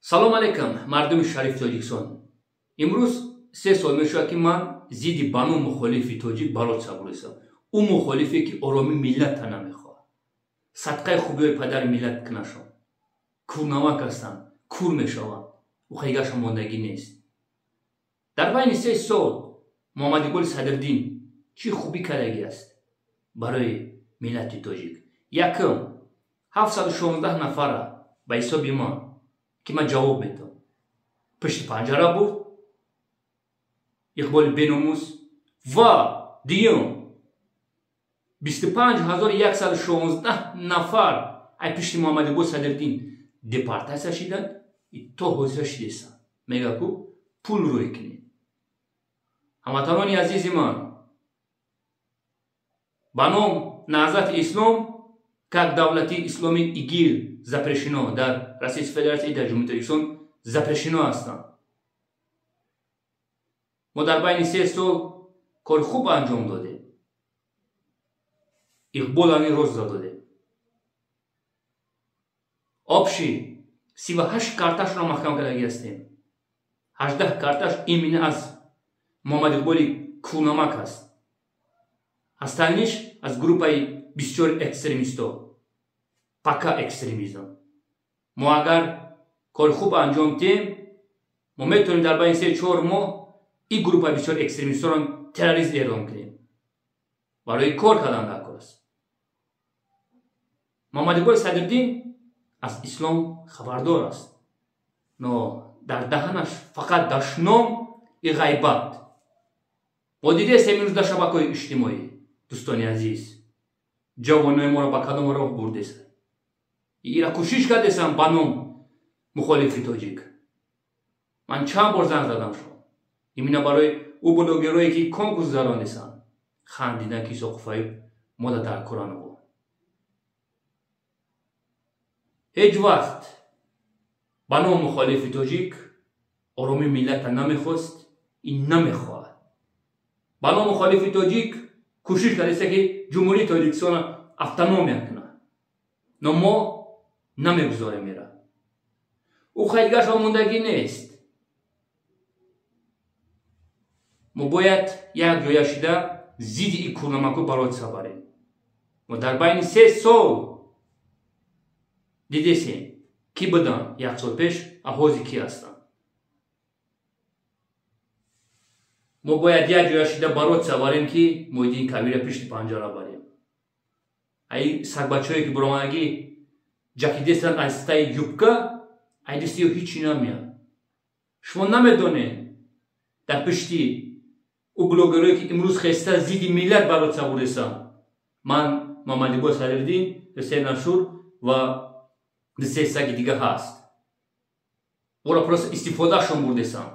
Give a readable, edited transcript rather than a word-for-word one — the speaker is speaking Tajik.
Салом алейкум, мардуми шарифи Тоҷикистон. Имрӯз 3 сол мешавад, ки ман зидди бану мухолифи тоҷик бароца бурисам. Ӯ мухолифе, ки ороми миллата намехоҳад, садқаи хубиҳои падари миллат кунашон. Курнамак ҳастанд, кур мешаванд, ӯ хайгаша мондагӣ нест. Дар байни 3 сол Муҳаммад Иқболи Садриддин чӣ хубӣ кардагӣ аст барои миллати тоҷик? Якум, 716 нафара, ба ҳисоби ман, ки ман ҷавоб медам, пушти панҷара бурд Иқболи беномус. Ва дуюм, 25 116 нафар ай пишти Муҳаммад Иқбол Садриддин депортатсия шиданд, то ҳозира шидесанд. Мега ку пул рӯй кунед. Ҳамватанони азизи ман, ба ном Наҳзати Ислом, как давлати исломӣ ИГИЛ запрещено дар Российской Федерация, дар Ҷумҳурии Тоҷикистон запрещено ҳастанд. Мо дар байни 3 сол кори хуб анҷом додем, Иқбол ани роза додем. Общий 38 карташро маҳкам кардагӣ ҳастем. 18 карташ именно аз Муҳаммад Иқболи кунамак аст, остальные ш аз группаи бисёри экстремистҳо. Пока экстремизм. Мо агар кори хуб анҷом диҳем, мо метавонем дар байни 3-4 моҳ ин группаи бисёри экстремистҳоро террорист эълон кунем. Барои кор кардан дар кор аст. Муҳаммад Иқболи Садриддин аз ислом хабардор аст, но дар даҳанаш фақат дашном и ғайбат. Мо дидестем имрӯз дар шабакаҳои иҷтимоӣ, дӯстони азиз, ҷавонои моро ба кадом роҳ бурдесанд. Ира кӯшиш кардесам ба ном мухолифи тоҷик. Ман чанд бор занг задам шо именно барои ӯ блогерое, ки конкурс гузаронисанд. Хандидан, ки Исоқуфаев мода дар кораново. Ҳеҷ вақт ба ном мухолифи тоҷик ороми миллата намехост и намехоҳад. Ба ном мухолифи тоҷик кӯшиш кардеста, ки Ҷумҳурии Тоҷикистона автономия кунад, но мо намегузорем ира. Ӯ хайдгашон мондагӣ нест. Мо бояд як ҷоя шида зидди и курнамаку бароца барем. Мо дар байни 3 сол дидесем, кӣ буданд як сол пеш, а ҳозир кӣ ҳастанд. Мо бояд як ҷоя шида бароца барем, ки Муҳиддини Кабира пишти панҷара барем. Аи сагбачаҳое, ки буромадагӣ ҷакидестанд аз таи юбка, ай дасти ё ҳичи намеяд. Шумо намедонед, дар пишти ӯ блогерое, ки имрӯз хеста зидди миллат бароца бурдесанд, ман, Муҳаммадиқбол Садриддин, се нашур ва се саги дига ҳаст. Ӯро просто истифодаашон бурдесанд.